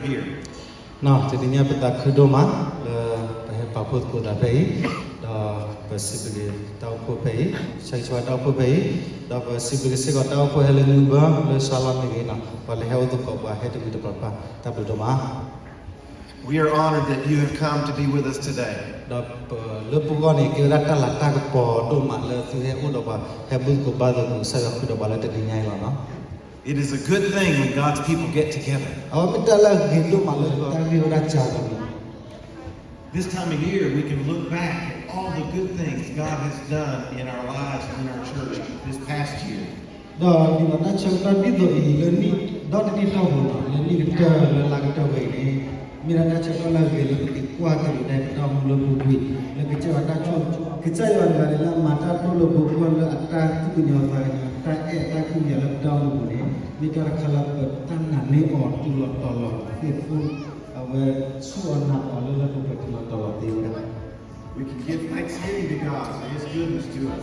တနံၤညါပသးခုဒိၣ်မး လၢပဟဲပာ်ဖှိၣ်သကိးသးဖဲအံၤ, ဒီးပစံးဘျုးက့ၤတၢ်အိၣ်ဖှိၣ်ဖဲအံၤ, ဆၢဂ့ၤဆၢဝါတၢ်အိၣ်ဖှိၣ်ဖဲအံၤ, ဒီးပစံးဘျုးက့ၤစ့ၢ်ကီးတၢ်အိၣ်ဖှိၣ်ဟဲလၢ New Bern လၢ Charlotte မ့ၢ်ဂ့ၤနီၤ, ပှၤလၢဟဲအိၣ်သကိးပှၤဟဲတဂ့ၤတပၤပၤ တၢ်ဘျုးဒိၣ်မး. We are honored that you have come to be with us today. ဒီးပလၢပဂီၢ်န့ၣ် ကဲဝဲဒၣ်တၢ်လၤတၢ်ကပီၤဒိၣ်မးလၢသုဟဲအိၣ်ဒီးပှၤ ဟဲဘူၣ်သကိးဘါသကိးကစၢ်ယွၤဃုာ်ဒီးပှၤလၢတနံၤညါအံၤလီၤနီၤ. It is a good thing when God's people get together. အဝဲမ့ၢ်တၢ်လၢအဂ့ၤဒိၣ်မးလၢပတၢ်ဂ့ၢ်ဝဲဒၣ်စှၤလီၤန့ၣ် This time of year, we can look back at all the good things God has done in our lives and in our church this past year. ဒီးဒ်သိးတၢ်ဆၢကတီၢ်ဒ်သိးအံၤ လၢနံၣ်ဒီတနံၣ်တီၢ်ပူၤနီၤ လၢနံၣ်ကတၢၢ်လၢလါကတၢၢ်ဝဲအံၤန့ၣ် မ့ၢ်ဒၣ်တၢ်ဆၢကတီၢ်လၢအဂ့ၤလၢပသံကွၢ်တၢ်ဒုးတၢ်ပတၢ်အိၣ်မူလၢပူၤကွံာ် လၢကစၢ်ယွၤတၢ်ဆိၣ် ကစၢ်ယွၤတဂၤန့ၣ်လၢအမၤတၢ်တိၢ်လၢပူၤကွံာ်လၢအတၢ်သူၣ်ကညီၤသးကညီၤ တၢ်အဲၣ်တၢ်ကူၣ်ယၤလၢပတၢ်အိၣ်မူပူၤန့ၣ် မ့ၢ်တၢ်တခါလၢပတၢ်နာ်န့ၢ်အီၤတုၤလီၤတီၤလီၤ faithful အဝဲဆိၣ်အီၤနာ်အီၤလၢလၢပှဲၤပှဲၤတုၤလီၤတီၤလီၤသ့ဝဲဒၣ် We can give thanksgiving to God for His goodness to us.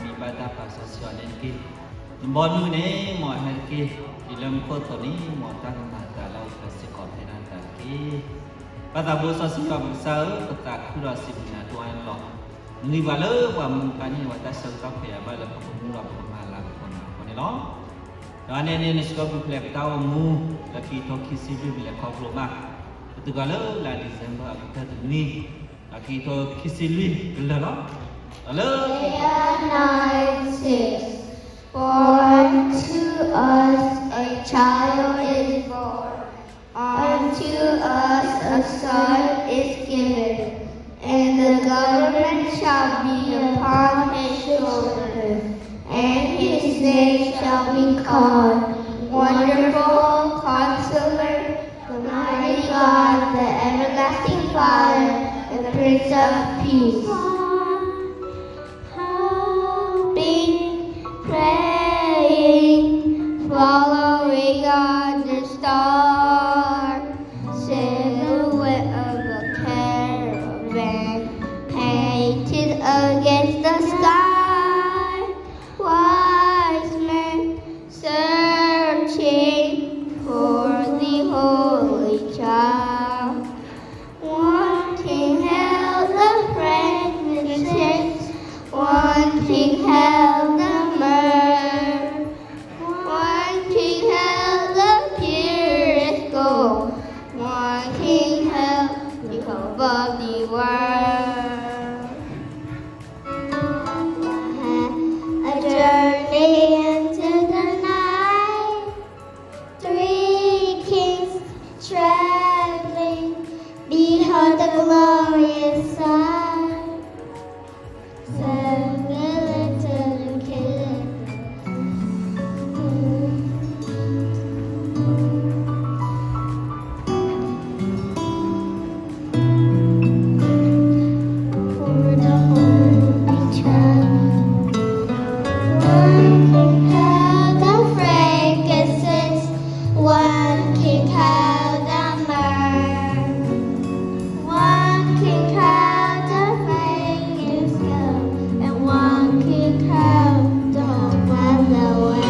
မ့ၢ်ဘၣ်တၢ်ပာ်စီဆှံအီၤန့ၣ်တက့ၢ်. နဘီနုၤန့ၣ် မ်အဟဲတက့ၢ်. ဒ်လၢမူခိၣ်အသိးန့ၣ် မ်တၢ်ကမၤအသးလၢအအိၣ်ဖျဲၣ်စ့ၢ်ကီးဖဲဒၣ်တၢ်တက့ၢ်. ပၢ်သးဘိစီဆှံယွၤပကစၢ်ဧၢ, ပသးခုဒီးစံးဘျုးနၤဒိၣ်အါန့ၣ်လီၤ. နဂံၢ်ဘါလၢပှၤမူပှၤန့ၣ် ပှၤတၢ်ဆၢကတီၢ်ဖဲအဘၣ်လၢပကမူဒီးပကမၤလၤကပီၤနၤအဃိန့ၣ်လီၤ. ဒီးန့ၣ်န့ၣ် နစံးထီၣ်ပတြၢၤပတၢ်အိၣ်မူ လၢခံကထိခံဆံလွံၢ် ပလဲၤခီဖျိဘၣ် ပတုၤဃီၤလၢလါ December အကတၢၢ်တနွံ လၢခံကထိခံဆံလွံၢ်ကလၢာ်လီၤ. ဒီးလၢ Isaiah nine six, For unto us a child is born, unto us a son is given, and the government shall be upon his shoulder, and his name shall be called Wonderful Counselor, the Mighty God, the Everlasting Father, the Prince of Peace. Happy birthday Following on the star, silhouette of a caravan painted against the sky. Wise men searching for the holy child. One king held the frankincense, one king held the myrrh, one king held the purest gold, one king held the hope of the world. A journey into the night. Three kings traveling, behold the glorious sight. Sangele telukele. One king held the frankincense, one king held the myrrh, one king held the frankincense, and one king held the hope of the world.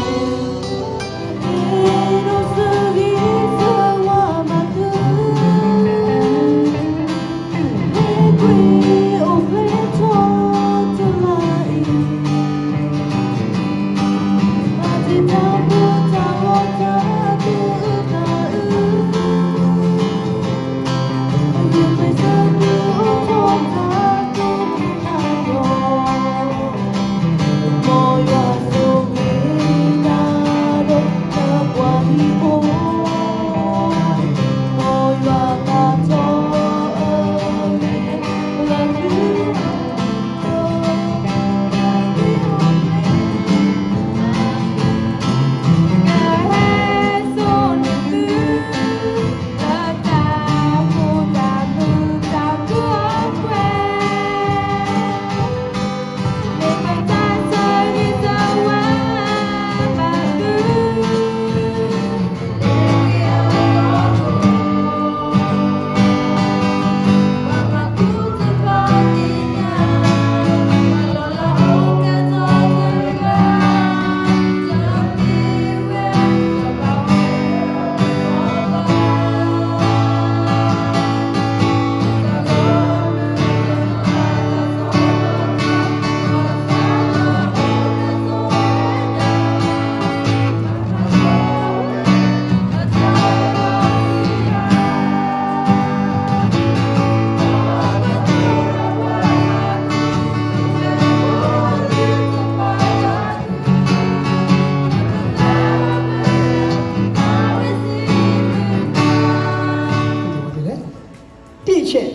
တစ်ချက်၊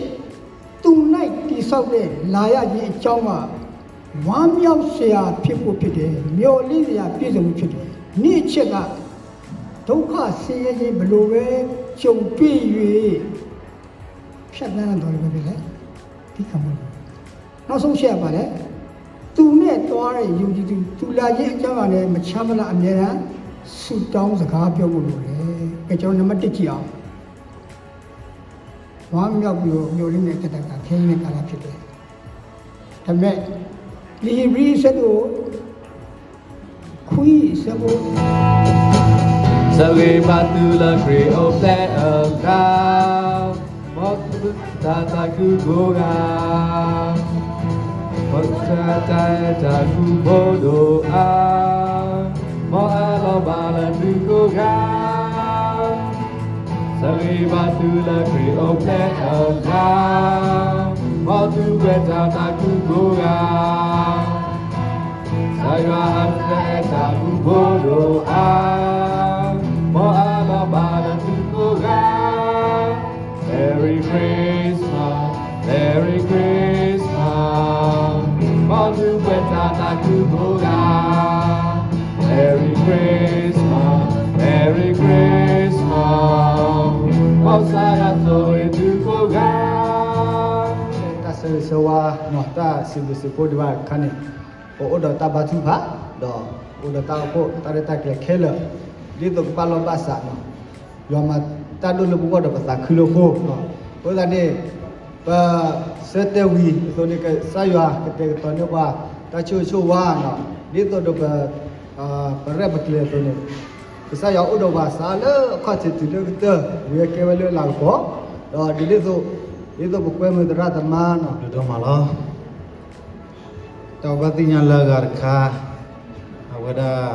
သူ၌တည်ဆောက်တဲ့ လာရခြင်းအကြောင်းမှာ ဝမ်းမြောက်စရာဖြစ်ဖို့ဖြစ်တယ်။ မျှော်လင့်စရာပြည့်စုံမှုဖြစ်တယ်။ နှစ်အချက်က ဒုက္ခဆင်းရဲခြင်းဘယ်လိုပဲကြုံတွေ့၍ ဖြတ်သန်းတော်လည်းပဲဖြစ်တယ်။ ဒီကံၢ်မွဲ နောက်ဆုံးချက်ပါလေ။ သူနဲ့သွားတဲ့ယုံကြည်သူ၊ သူလာခြင်းအကြောင်းကလည်း မချမ်းမသာအမြဲတမ်းဆုတောင်းစကားပြောဖို့လိုတယ်။ ကဲကျွန်တော်နံပါတ်တစ်ကြည့်အောင်။ ဝမ်းမြောက်ပြီးတော့မျှော်လင့်တဲ့ကတည်းကခဲရင်တဲ့ကာလဖြစ်တယ်။ ဒါပေမဲ့လီဟေဘြံးဆဲဒိၣ်ခွံဆဲဒိၣ် စဂ့ၤဘၣ်သုလၢခရံာ်အိၣ်ဖျဲၣ်အဂၤ မ်သုတၢ်သးခုကိးဂၤ မ်တၢ်အဲၣ်တၢ်ကွံဘိဒိၣ်အါ မ်အၢၣ်လီၤဘၣ်လၢသုကိးဂၤ စဂ့ၤဘၣ်သုလၢခရံာ်အိၣ်ဖျဲၣ်အဂၤ မ်သုဝဲတၢ်သးခုကိးဂၤ စၢ်ယွၤအတၢ်အဲၣ်တၢ်ကွံဘိဒိၣ်အါ မ်အၢၣ်လီၤဘၣ်လၢသုကိးဂၤ Merry Christmas, Merry Christmas, မ်သုဝဲတၢ်သးခုကိးဂၤ Merry Christmas, Merry Christmas, မ်ကစၢ်ယွၤဆိၣ်ဂ့ၤသုကိးဂၤ တၢ်ဆၢဂ့ၤဆၢဝါ တၢ်စံးဘျုးစံးဖှိၣ်ဒံးဘၣ်တခါန့ၣ် ပအိၣ်ဒီးတၢ်ဘါထုကဖၣ် ဒီးအိၣ်ဒီးတၢ်အိၣ်ဖှိၣ်တၢ်ရဲၣ်တၢ်ကျဲၤခဲလၢာ် ဒ်သိးကဘၣ်လီၢ်ဘၣ်စးနီၤ, ယွၤမၤတၢ်ဒိၣ်လၢပဂီၢ်ဒီးပသးခုလၢအဃိ, အဃိသတးန့ၣ် ပဆၢတဲာ်ဝံၤအသိးန့ၣ် ကစၢ်ယွၤကတဲာ်ကတီၤန့ၢ်ပှၤ တၢ်ဆိၣ်ဂ့ၤဆိၣ်ဝါနီၤ, ဒ်သိးဒီးပ ပရဲၣ်ပကျဲၤအသိးန့ၣ် ကစၢ်ယွၤအိၣ်ဒီးပှၤစးလၢအခီၣ်ထံးတုၤလၢကတၢၢ် ဝံၤအကဲဝဲလၢအလၤကပီၤ, ဒီးဒ်သိး ဒ်သိးပကွဲမုာ်သရၣ်သမါနီၤ ဒိၣ်ဒိၣ်မးလီၤ. တၢ်ဘၣ်သ့ၣ်ညါလၢအဂၤတခါ, အဝဲဒၣ်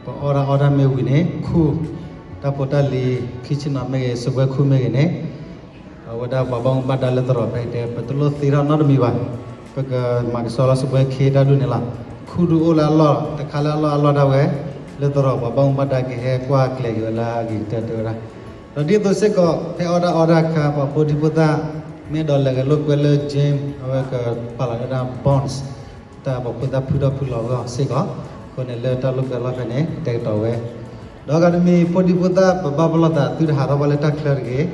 ပအီၣ်ဒၣ်အီတၢ်မ့ၢ်ဝံၤန့ၣ် ခူၣ် တၢ်ဖိတၢ်လံၤ ခံဆ့ၣ်နီၤမ့ၢ်ဂ့ၤ စပွဲခူၣ်မ့ၢ်ဂ့ၤန့ၣ် အဝဲဒၣ်ပှၤဘၣ်မူဘၣ်ဒါလၢသရိာ်ဖဲအံၤတဲ ပတလိၣ်သ့ထီၣ်နီတမံၤဘၣ်. ပကမၤကဆှီလၢစပွဲခ့တၢ်ဒူၣ်န့ၣ်လီၤ. ခူၣ်ဒုးအိၣ်လၢအလီၢ် တခါလၢအလီၢ်အလီၢ်ဒၣ်ဝဲ လၢသရိာ်ပှၤဘၣ်မူဘၣ်ဒါကဟဲကွၢ်ကျဲၤက့ၤဝဲလၢအဂ့ၤကတၢၢ်တဲဝဲဒၣ်. ဒီးဒ်သိးစ့ၢ်ကီး ဖဲအီၣ်ဒၣ်အီတၢ်အခါ ပှၤဖိဒံဖိသၣ် မ့ၢ်အဲၣ်ဒိးလဲၤဂဲၤလိာ်ကွဲလၢ gym အဝဲကပာ်လီၤဝဲဒၣ် bounce တၢ်ပှၤဖိသၣ်ဖုထီၣ်ဖုလီၤအဂီၢ်စ့ၢ်ကီး, အဃိန့ၣ်လၢတၢ်လိာ်ကွဲအလီၢ်ဖဲန့ၣ် ကတဲာ်ကတီၤဝဲ ဒီးအဂၤတမံၤ ဖိဒံဖိသၣ် ပဘၣ်ပလီၢ်သး သုတဟးထီၣ်ဘၣ်လၢတၢ်ချၢတဂ့ၤ,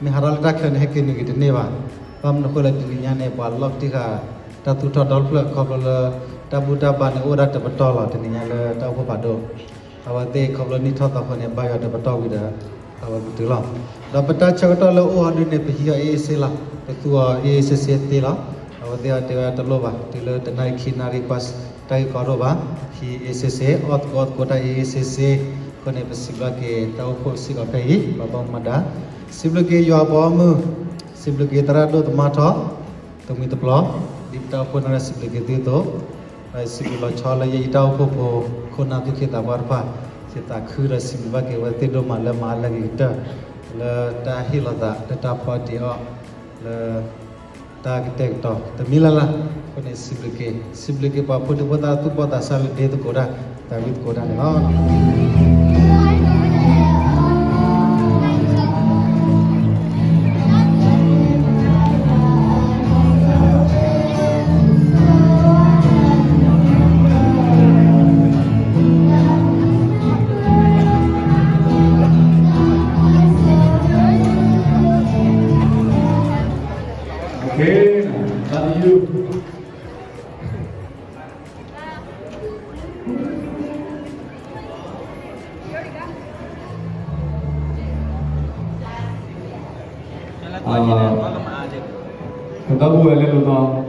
မ့ၢ်ဟးထီၣ်လၢတၢ်ချၢန့ၣ် ဟဲက့ၤနုာ်က့ၤတန့ၢ်ဘၣ်. ဘၣ်မနုၤအဃိလဲၣ် တနံၤညါန့ၣ် ပှၤလီၢ်ကတံၢ်ဃာ် တၢ်သူၣ်ထီၣ်ဒီဖျၢၣ်ခီဖျိလၢ တၢ်ဘူၣ်တၢ်ဘါန့ၣ် အိၣ်ဝဲဒၣ်တပတီၢ်လီၤ တနံၤညါလၢတၢ်အိၣ်ဖှိၣ်ဖးဒိၣ် အဝဲသ့ၣ်ခီဖျိနံၣ်ထီၣ်သီအဃိန့ၣ် ဘါယွၤတပတီၢ်ဝံၤဒီး အဝဲကတုၤလီၤ. ဒီးပတၢ်ဆၢကတီၢ်လၢအိၣ်အီၤဒုန့ၣ် ပဟံးအီၤအ့ၣ်အ့ၣ်စ့လီၤ, ပသူအီၤအ့ၣ်အ့ၣ်စ့စ့သ့လီၤ. အဝဲသ့ၣ်အီၤတဲဝဲတလိၣ်ဘၣ် တုၤလၢတနၣ်ရံၣ်ခံနၣ်ရံၣ်ကွၢ် တၢ်ဂ့ၢ်ကီဒိၣ်ဘၣ်, ဟံးအ့ၣ်အ့ၣ်စ့စ့ အီၣ်သကိးအီသကိးတၢ်အ့ၣ်အ့ၣ်စ့စ့, အဃိန့ၣ် ပစံးဘျုးက့ၤတၢ်အိၣ်ဖှိၣ်စ့ၢ်ကီးဖဲအံၤ ပှၤဘၣ်မူဘၣ်ဒါ, စံးဘျုးက့ၤယွၤအပှၤဂီၢ်မုၢ်, စံးဘျုးက့ၤသရၣ်ဒိၣ်သမါထီ တမှံၤတပျီၤ, ဒ်ပတၢ်အိၣ်ဖှိၣ်န့ၣ်စံးဘျုးက့ၤသုအသိး, ဒီးစံးဘျုးလီၤဆီလၢယဲယတၢ်အိၣ်ဖှိၣ်ဖိ ခိၣ်နၢ်သူၣ်က့သးပှၢ်တဖၣ်, ယသးခုဒီးစံးဘျုးဘၣ်က့ၤအဝဲသ့ၣ်ဒိၣ်မးလၢမၤအါလၢအဂ့ၤကတၢၢ်, လၢတၢ်ဟ့ၣ်လီၤသးလၢတၢ်ဖီတံၢ်အီၣ်, လၢ တၢ်ကတဲာ်ကတီၤတမံၤလၢ်လၢ်, အဃိန့ၣ်စံးဘျုးက့ၤ, စံးဘျုးက့ၤပှၤဖိဒံဖိသၣ်သူၣ်ဘီၣ်သးစၢ်လၢဒ့သကိးတၢ်, သးဝံၣ်သကိးတၢ်န့ၣ်လီၤ. Okay, love you. ပဘၣ်ပူၤဝဲလၢလိၤသီ